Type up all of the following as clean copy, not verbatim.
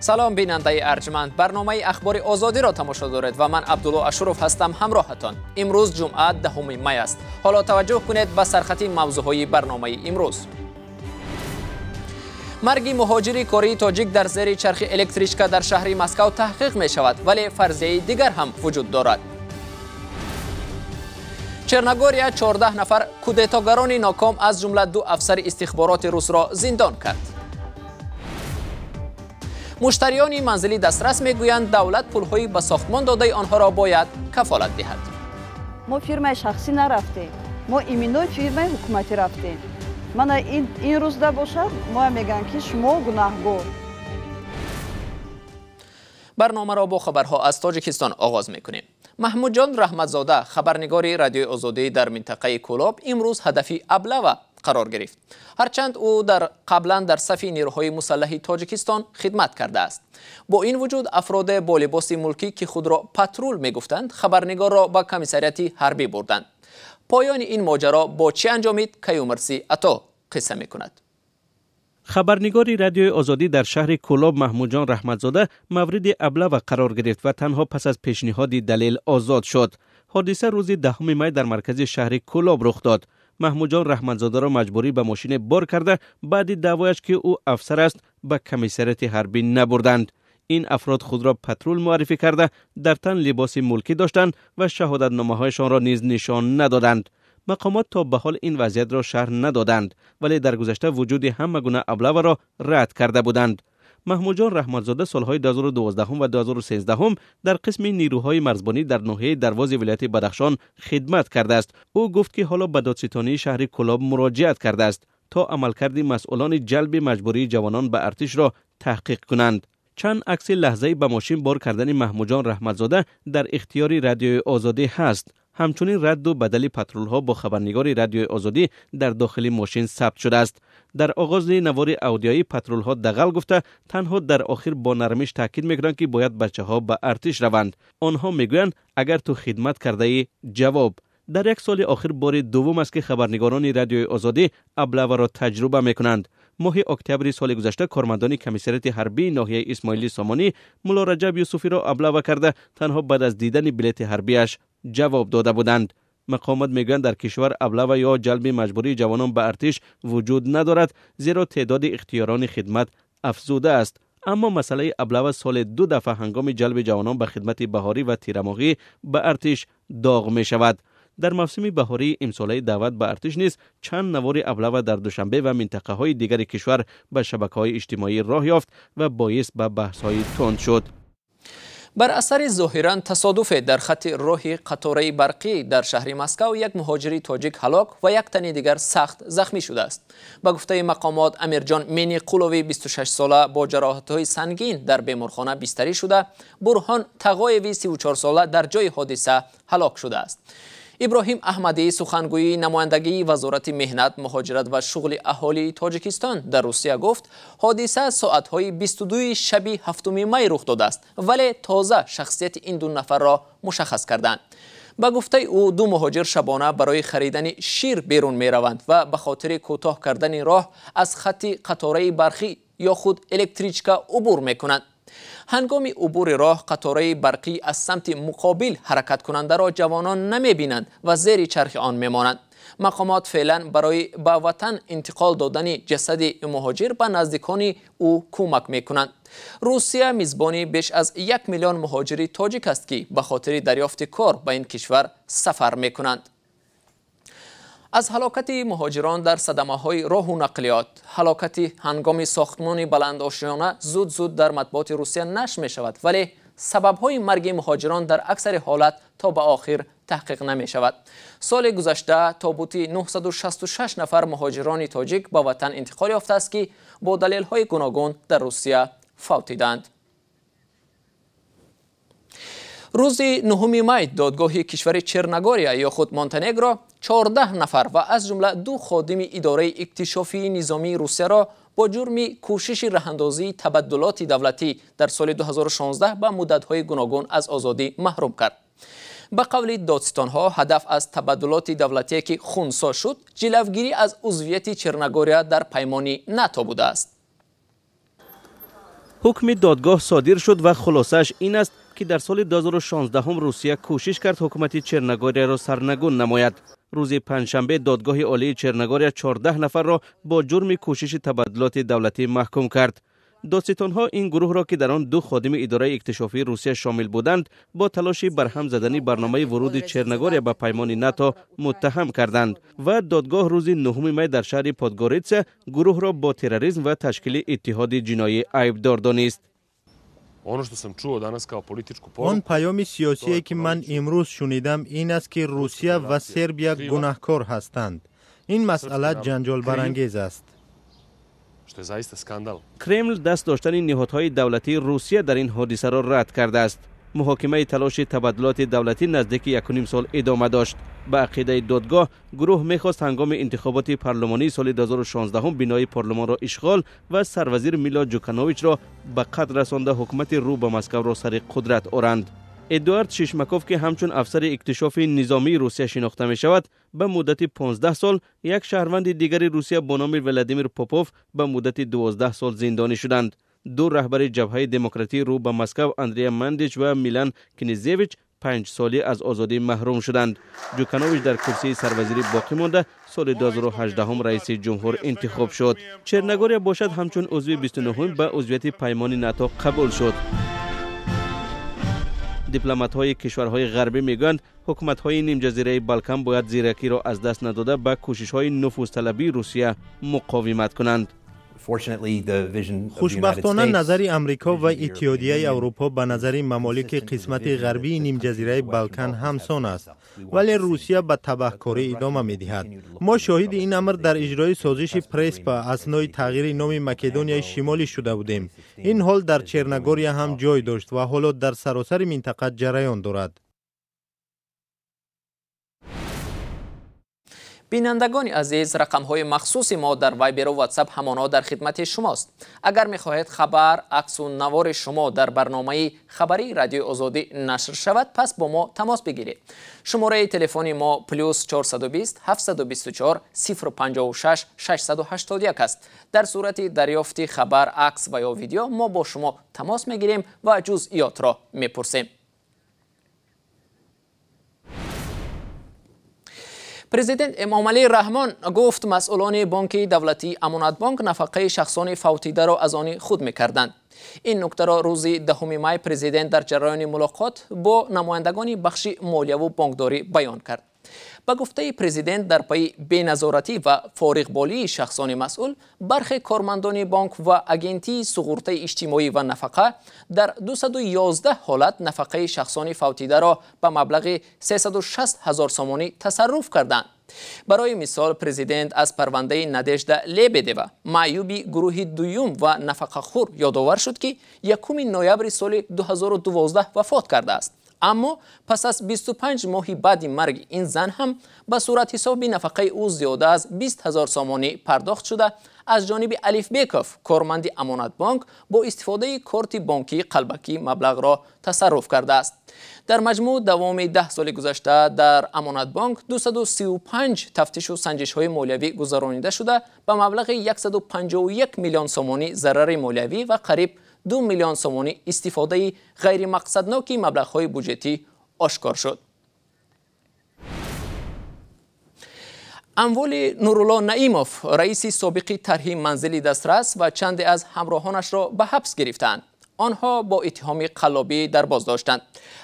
Салом, бинандаи арҷманд. Барномаи Ахбори Озодиро тамошо доред ва ман Абдулло Ашуров ҳастам ҳамроҳатон. Имрӯз ҷумъа, 10 май аст. Ҳоло таваҷҷӯҳ кунед ба сархати мавзӯъҳои барномаи имрӯз. Марги муҳоҷири кории тоҷик дар зери чархи электричка дар шаҳри Москав таҳқиқ мешавад, вале фарзияи дигар ҳам вуҷуд дорад. Черногория 14 нафар кудетогарони ноком, аз ҷумла ду афсари истихбороти русро зиндон кард. Муштариёни манзили дастрас мегӯянд, давлат пулҳои ба сохтмон додаи онҳоро бояд кафолат диҳад. Мо фирмаи шахсӣ нарафтем, мо иминои фирмаи ҳукуматӣ рафтем. Мана ин рӯзда бошад, мо мегӯянд, ки шумо гунаҳгор. Барномаро бо хабарҳо аз Тоҷикистон оғоз мекунем. Маҳмудҷон Раҳматзода, хабарнигори Радиои Озодӣ дар минтақаи Кӯлоб, имрӯз ҳадафи аблава қарор гирифт. Ҳарчанд ӯ дар қаблан дар сафи нерӯҳои мусаллаҳи Тоҷикистон хидмат кардааст. Бо ин вуҷуд афроде бо либоси мулкӣ, ки худро патрул мегуфтанд, хабарнигорро ба комиссариати ҳарбӣ бурданд. Поёни ин моҷаро бо чӣ анҷомид, Каюмарси Ато қисса мекунад. Хабарнигори Радиои Озодӣ дар шаҳри Кӯлоб Маҳмудҷон Раҳматзода мавриди аблава қарор гирифт ва танҳо пас аз пешниҳоди далел озод шуд. Ҳодиса рӯзи 10 май дар маркази шаҳри Кӯлоб рух дод. Маҳмудҷон Раҳматзодаро маҷбурӣ ба мошине бор карда, баъди даъвояш, ки ӯ афсар аст, ба комиссариати ҳарбӣ набурданд. Ин афрод худро патрул муаррифӣ карда, дар тан либоси мулкӣ доштанд ва шаҳодатномаҳояшонро низ нишон надоданд. Мақомот то ба ҳол ин вазъиятро шарҳ надоданд, вале дар гузашта вуҷуди ҳама гуна аблаваро рад карда буданд. Маҳмудҷон Раҳматзода солҳои 2012 ва 2013 дар қисми нерӯҳои марзбонӣ дар ноҳияи Дарвози вилояти Бадахшон хидмат кардааст. Ӯ гуфт, ки ҳоло ба додситонии шаҳри Кӯлоб муроҷиат кардааст, то амалкарди масъулони ҷалби маҷбурии ҷавонон ба артишро таҳқиқ кунанд. Чанд акси лаҳзаи ба мошин бор кардани Маҳмудҷон Раҳматзода дар ихтиёри Радиои Озодӣ ҳаст. Ҳамчунин радду бадали патрулҳо бо хабарнигори Радиои Озодӣ дар дохили мошин сабт шудааст. Дар оғози навори аудиоӣ патрулҳо дағал гуфта, танҳо дар охир бо нармиш таъкид мекунанд, ки бояд бачаҳо ба артиш раванд. Онҳо мегӯянд, агар ту хидмат кардаӣ, ҷавоб. Дар як соли охир бори дуввум аст, ки хабарнигорони Радиои Озодӣ аблаваро таҷруба мекунанд. Моҳи октябри соли гузашта кормандони комиссариати ҳарбии ноҳияи Исмоили Сомонӣ Мулло Раҷаб Юсуфиро аблава карда, танҳо баъд аз дидани билети ҳарбиаш ҷавоб дода буданд. Мақомот мегӯянд, дар кишвар аблава ё ҷалби маҷбурии ҷавонон ба артиш вуҷуд надорад, зеро теъдоди ихтиёрони хидмат афзудааст. Аммо масъалаи аблава соли ду дафъа ҳангоми ҷалби ҷавонон ба хидмати баҳорӣ ва тирамоҳӣ ба артиш доғ мешавад. Дар мавсими баҳории имсолаи даъват ба артиш низ чанд навори аблава дар Душанбе ва минтақаҳои дигари кишвар ба шабакаҳои иҷтимоӣ роҳ ёфт ва боис ба баҳсҳои тунд шуд. Бар асари зоҳиран тасодуфе дар хатти роҳи қатораи барқӣ дар шаҳри Москав як муҳоҷири тоҷик ҳалок ва як тани дигар сахт захмӣ шудааст. Ба гуфтаи мақомот, Амирҷон Мениқулови 26 сола бо ҷароҳатҳои сангин дар беморхона бистарӣ шуда, Бурҳон Тағоеви 34 сола дар ҷои ҳодиса ҳалок шудааст. Иброҳим Аҳмадӣ, сухангӯии намояндагии Вазорати меҳнат, муҳоҷират ва шуғли аҳолии Тоҷикистон дар Русия гуфт, ҳодиса соатҳои 22 шаби 7 май рух додааст, вале тоза шахсияти ин ду нафарро мушаххас карданд. Ба гуфтаи ӯ, ду муҳоҷир шабона барои харидани шир берун мераванд ва ба хотири кӯтоҳ кардани роҳ аз хатти қатораи барқӣ ё худ электричка убур мекунанд. Ҳангоми убури роҳ қатораи барқӣ аз самти муқобил ҳаракаткунандаро ҷавонон намебинанд ва зери чархи он мемонанд. Мақомот феълан барои ба ватан интиқол додани ҷасади муҳоҷир ба наздикони ӯ кӯмак мекунанд. Русия мизбони беш аз 1 миллион муҳоҷири тоҷик аст, ки ба хотири дарёфти кор ба ин кишвар сафар мекунанд. Аз ҳалокати муҳоҷирон дар садамаҳои роҳу нақлиёт, ҳалокати ҳангоми сохтмони баландошёна зуд-зуд дар матбуоти Русия нашр мешавад, вале сабабҳои марги муҳоҷирон дар аксари ҳолат то ба охир таҳқиқ намешавад. Соли гузашта тобути 966 нафар муҳоҷирони тоҷик ба ватан интиқол ёфтааст, ки бо далелҳои гуногун дар Русия фавтиданд. Рӯзи 9 май додгоҳи кишвари Черногория ё худ Монтенегро 14 нафар ва аз ҷумла ду ходими идораи иктишофии низомии Русияро бо ҷурми кӯшиши раҳандозии табаддулоти давлатӣ дар соли 2016 ба муддатҳои гуногун аз озодӣ маҳрум кард. Ба қавли додситонҳо, ҳадаф аз табаддулоти давлатие, ки хунсо шуд, ҷилавгирӣ аз узвияти Черногория дар паймони НАТО будааст. Ҳукми додгоҳ содир шуд ва хулосааш ин аст, ки дар соли 2016 Русия кӯшиш кард ҳукумати Черногорияро сарнагун намояд. Рӯзи панҷшанбе додгоҳи олии Черногория 14 нафарро бо ҷурми кӯшиши табаддулоти давлатӣ маҳкум кард. Додситонҳо ин гурӯҳро, ки дар он ду ходими идораи иктишофии Русия шомил буданд, бо талоши барҳам задани барномаи вуруди Черногория ба паймони НАТО муттаҳам карданд ва додгоҳ рӯзи 9 май дар шаҳри Подгорица гурӯҳро бо терроризм ва ташкили иттиҳоди ҷиноӣ айбдор донист. Он паёми сиёсие, ки ман имрӯз шунидам, ин аст, ки Русия ва Сербия гунаҳкор ҳастанд. Ин масъала ҷанҷолбарангез аст. Кремл даст доштани ниҳодҳои давлатии Русия дар ин ҳодисаро рад кардааст. Муҳокимаи талоши табаддулоти давлатӣ наздики 1.5 сол идома дошт. Ба ақидаи додгоҳ, гурӯҳ мехост ҳангоми интихоботи парлумонии соли 2016 бинои парлумонро ишғол ва сарвазир Мило Ҷукановичро ба қатл расонда ҳукумати рӯ ба Москавро сари қудрат оранд. Эдуард Шишмаков, ки ҳамчун афсари иктишофи низомии Русия шинохта мешавад, ба муддати 15 сол, як шаҳрванди дигари Русия бо номи Владимир Попов ба муддати 12 сол зиндонӣ шуданд. Ду раҳбари ҷабҳаи демократии рӯ ба Москав, Андрея Мандич ва Милан Кнезевич, 5 солӣ аз озодӣ маҳрум шуданд. Ҷуканович дар курсии сарвазирӣ боқӣ монда, соли 2018 раиси ҷумҳур интихоб шуд. Черногория бошад, ҳамчун узви 29 ба узвияти паймони НАТО қабул шуд. Дипломатҳои кишварҳои ғарбӣ мегӯянд, ҳукуматҳои нимҷазираи Балкан бояд зиракиро аз даст надода ба кӯшишҳои нуфузталабии Русия муқовимат кунанд. Хушбахтона, назари Амрико ва Иттиҳодияи Аврупо ба назари мамолики қисмати ғарбии нимҷазираи Балкан ҳамсон аст, вале Русия ба табаҳкорӣ идома медиҳад. Мо шоҳиди ин амр дар иҷрои созиши Преспа аснои тағйири номи Македонияи Шимолӣ шуда будем. Ин ҳол дар Черногория ҳам ҷой дошт ва ҳоло дар саросари минтақа ҷараён дорад. Бинандагони азиз, рақамҳои махсуси мо дар Вайберу Ватсап ҳамоно дар хидмати шумост. Агар мехоҳед хабар, аксу навори шумо дар барномаи хабарии Радиои Озодӣ нашр шавад, пас бо мо тамос бигиред. Шумораи телефони мо плюс 420 724 056 681 аст. Дар сурати дарёфти хабар, акс ва ё видео мо бо шумо тамос мегирем ва ҷузъиётро мепурсем. Президент Эмомалӣ Раҳмон гуфт, масъулони бонки давлатии Амонатбонк нафақаи шахсони фавтидаро аз они худ мекарданд. Ин нуктаро рӯзи 10 май президент дар ҷараёни мулоқот бо намояндагони бахши молияву бонкдорӣ баён кард. Ба гуфтаи президент, дар пайи беназоратӣ ва фориғболии шахсони масъул, бархе кормандони бонк ва агентии суғуртаи иҷтимоӣ ва нафақа дар 211 ҳолат нафақаи шахсони фавтидаро ба маблағи 360 ҳазор сомонӣ тасарруф карданд. Барои мисол, президент аз парвандаи Надежда Лебедева, маъюби гурӯҳи дуюм ва нафақахӯр, ёдовар шуд, ки 1 ноябри соли 2012 вафот кардааст. Аммо пас аз 25 моҳи баъди марги ин зан ҳам ба суратҳисоби нафақаи ӯ зиёда аз 20 ҳазор сомонӣ пардохт шуда, аз ҷониби Алифбеков, корманди Амонатбонк, бо истифодаи корти бонкии қалбакӣ маблағро тасарруф кардааст. Дар маҷмӯъ давоми 10 соли гузашта дар Амонатбонк 235 тафтишу санҷишҳои молиявӣ гузаронида шуда, ба маблағи 151 миллион сомонӣ зарари молиявӣ ва қариб 2 миллион сомонӣ истифодаи ғайримақсадноки маблағҳои буҷетӣ ошкор шуд. Амволи Нурулло Наимов, раиси собиқи тарҳи манзили дастрас, ва чанде аз ҳамроҳонашро ба ҳабс гирифтаанд. Онҳо бо иттиҳоми қаллобӣ дар боздоштанд.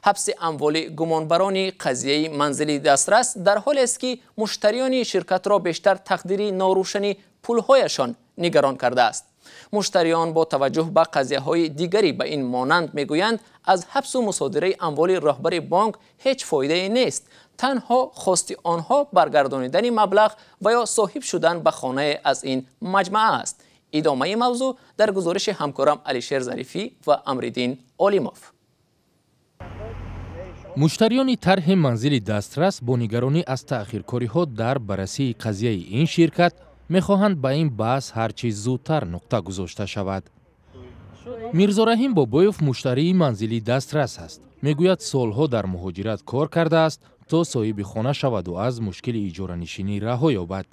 Ҳабси амволи гумонбарони қазияи манзили дастрас дар ҳолест, ки муштариёни ширкатро бештар тақдири норӯшани пулҳояшон нигарон кардааст. Муштариён бо таваҷҷӯҳ ба қазияҳои дигари ба ин монанд мегӯянд, аз ҳабсу мусодираи амволи роҳбари бонк ҳеҷ фоидае нест. Танҳо хости онҳо баргардонидани маблағ ва ё соҳиб шудан ба хонае аз ин маҷмаа аст. Идомаи мавзӯъ дар гузориши ҳамкорам Алишер Зарифӣ ва Амриддин Олимов. Муштариёни тарҳи манзили дастрас бо нигаронӣ аз таъхиркориҳо дар баррасии қазияи ин ширкат мехоҳанд ба ин баҳс ҳарчи зудтар нуқта гузошта шавад. Мирзораҳим Бобоев муштарии манзили дастрас аст. Мегӯяд, солҳо дар муҳоҷират кор кардааст, то соҳиби хона шаваду аз мушкили иҷоранишинӣ раҳо ёбад.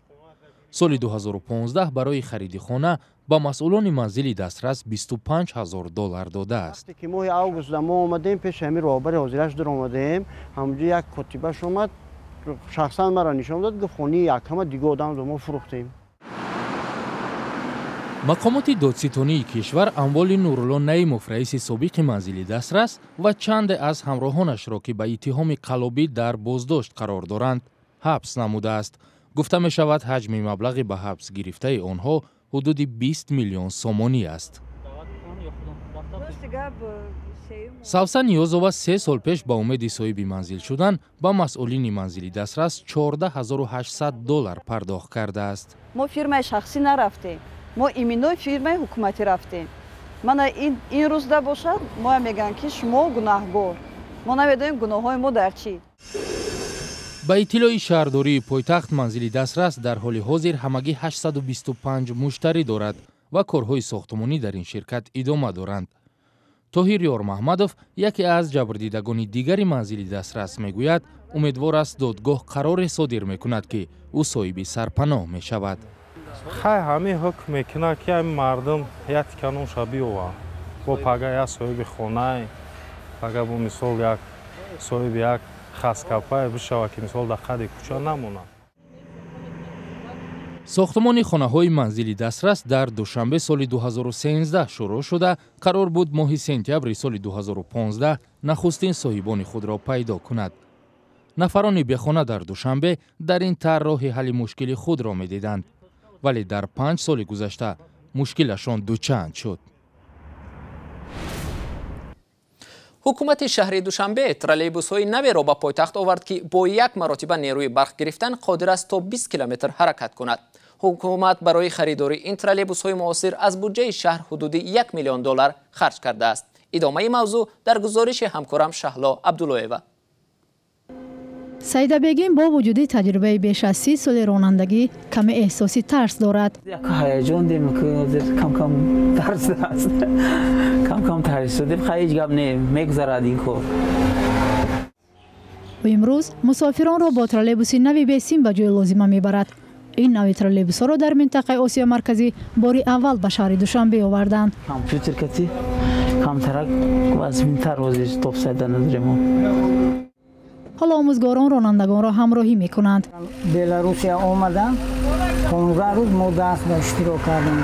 Соли 2015 барои хариди хона ба масъулони манзили дастрас 25 ҳазор доллар додааст. Вақте ки моҳи август мо омадем, пеши ҳамин роҳбари ҳозираш дур омадем, ҳамонҷо як котибаш омад, шахсан маро нишон дод, гуфт хонаи якама дига одам мо фурӯхтем. Мақомоти додситонии кишвар амволи Нурулло Наимов, раиси собиқи манзили дастрас, ва чанде аз ҳамроҳонашро, ки ба иттиҳоми қаллобӣ дар боздошт қарор доранд, ҳабс намудааст. Гуфта мешавад, ҳаҷми маблағи ба ҳабс гирифтаи онҳо ҳудуди 20 миллион сомонӣ аст. Савсан Ниёзова 3 сол пеш ба умеди соҳиби манзил шудан ба масъулини манзили дастрас 14 800 доллар пардохт кардааст. Мо фирмаи шахсӣ нарафтем, мо именной фирмаи ҳукуматӣ рафтем. Мана ин рӯзда бошад, моя мегӯянд, ки шумо гунаҳгор. Мо намедонем, гуноҳҳои мо дар чӣ. Ба иттилои шаҳрдории пойтахт, манзили дастрас дар ҳоли ҳозир ҳамагӣ 825 муштарӣ дорад ва корҳои сохтмонӣ дар ин ширкат идома доранд. Тоҳир Ёрмаҳмадов, яке аз ҷабрдидагони дигари манзили дастрас, мегӯяд, умедвор аст, додгоҳ қароре содир мекунад, ки ӯ соҳиби сарпаноҳ мешавад. Хай, ҳамин ҳукм мекунад, ки ҳамин мардум як тиканонша биёванд, бо пага як соҳиби хонае, пага бо мисол як соҳиби як хаскапае бишавад, ки мисол дар қади кӯча намонад. Сохтмони хонаҳои манзили дастрас дар Душанбе соли 2013 шурӯъ шуда, қарор буд моҳи сентябри соли 2015 нахустин соҳибони худро пайдо кунад. Нафарони бехона дар Душанбе дар ин тарҳ роҳи ҳалли мушкили худро медиданд, вале дар 5 соли гузашта мушкилашон дучанд шуд. Ҳукумати шаҳри Душанбе троллейбусҳои наверо ба пойтахт овард, ки бо як маротиба нерӯи барқ гирифтан қодир аст то 20 километр ҳаракат кунад. Ҳукумат барои харидории ин троллейбусҳои муосир аз буҷаи шаҳр ҳудуди 1 миллион доллар харҷ кардааст. Идомаи мавзӯъ дар гузориши ҳамкорам Шаҳло Абдуллоева. Саидабегим бо вуҷуди таҷрибаи беш аз 30 соли ронандагӣ каме эҳсоси тарс дорад. Як ҳаяҷон дем, кам-кам тарс аст, кам-кам тарс шудем. Хай, ҳеҷ гап не, мегузарад ин кор. Ӯ имрӯз мусофиронро бо троллейбуси нави бесим ба ҷои лозима мебарад. Ин нави троллейбусҳоро дар минтақаи Осиёи Марказӣ бори аввал ба шаҳри Душанбе оварданд. Компютер кати камтарак вазминтар ҳозир топсайда назари мо. Ҳоло омӯзгорон ронандагонро ҳамроҳӣ мекунанд. Беларусия омадам, 15 рӯз мо дарс ба иштирок кардем,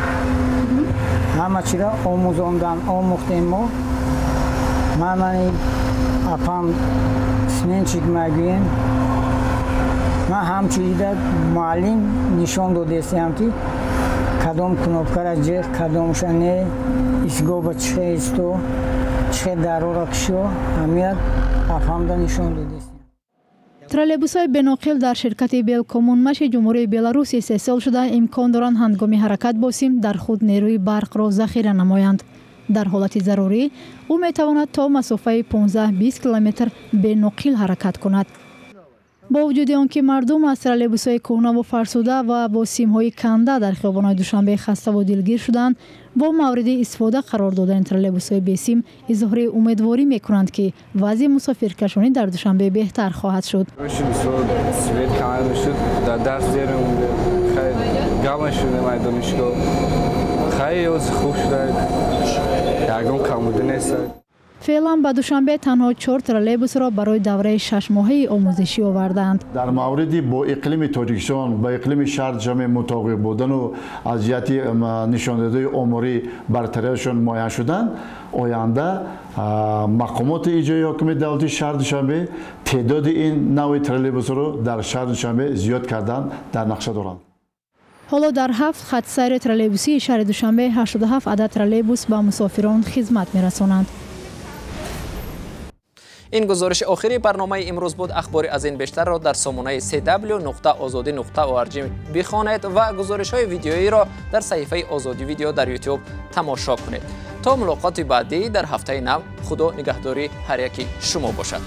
ҳама чиро омӯзондан, омӯхтем мо. Ман мани апам сменщик мегӯем, ман ҳамчуида муаллим нишон додестиам, ки кадом кнопкара ҷеғ, кадомша не, истгоҳба чихе исто, чихе дарора кушо, ҳамият апамда нишон додестиам. Троллейбусҳои беноқил дар ширкати Белкоммунмаши Ҷумҳурии Беларус истеҳсол шуда, имкон доранд ҳангоми ҳаракат бо сим дар худ нерӯи барқро захира намоянд. Дар ҳолати зарурӣ ӯ метавонад то масофаи 15-20 километр беноқил ҳаракат кунад. Бо вуҷуди он ки мардум аз троллейбусҳои кӯҳнаву фарсуда ва бо симҳои канда дар хиёбонҳои Душанбе хаставу дилгир шуданд, бо мавриди истифода қарор додани троллейбусҳои бесим изҳори умедворӣ мекунанд, ки вазъи мусофиркашонӣ дар Душанбе беҳтар хоҳад шуд. Свет кам мешуд, дар дарс дер мемондем, гап мешудем ай донишгоҳ. Хай, ёз хуб шуда, ягон камбудӣ нест. Феълан ба Душанбе танҳо чор троллейбусро барои давраи шашмоҳаи омӯзишӣ овардаанд. Дар мавриди бо иқлими Тоҷикистон, ба иқлими шаҳр Душанбе мутобиқ будану аз ҷиҳати нишондодҳои оморӣ бартариашон муайян шуданд, оянда мақомоти иҷроии ҳокимияти давлатии шаҳри Душанбе теъдоди ин навъи троллейбусро дар шаҳри Душанбе зиёд кардан дар нақша доранд. Ҳоло дар ҳафт хатсайри троллейбусии шаҳри Душанбе 87 адад троллейбус ба мусофирон хизмат мерасонанд. Ин гузориши охири барномаи имрӯз буд. Ахбори аз ин бештарро дар сомонаи cw.ozodi.org бихонед ва гузоришҳои видеоиро дар саҳифаи Озодӣ Видео дар Ютуб тамошо кунед. То мулоқоти баъдӣ дар ҳафтаи нав, Худо нигаҳдори ҳар яки шумо бошад.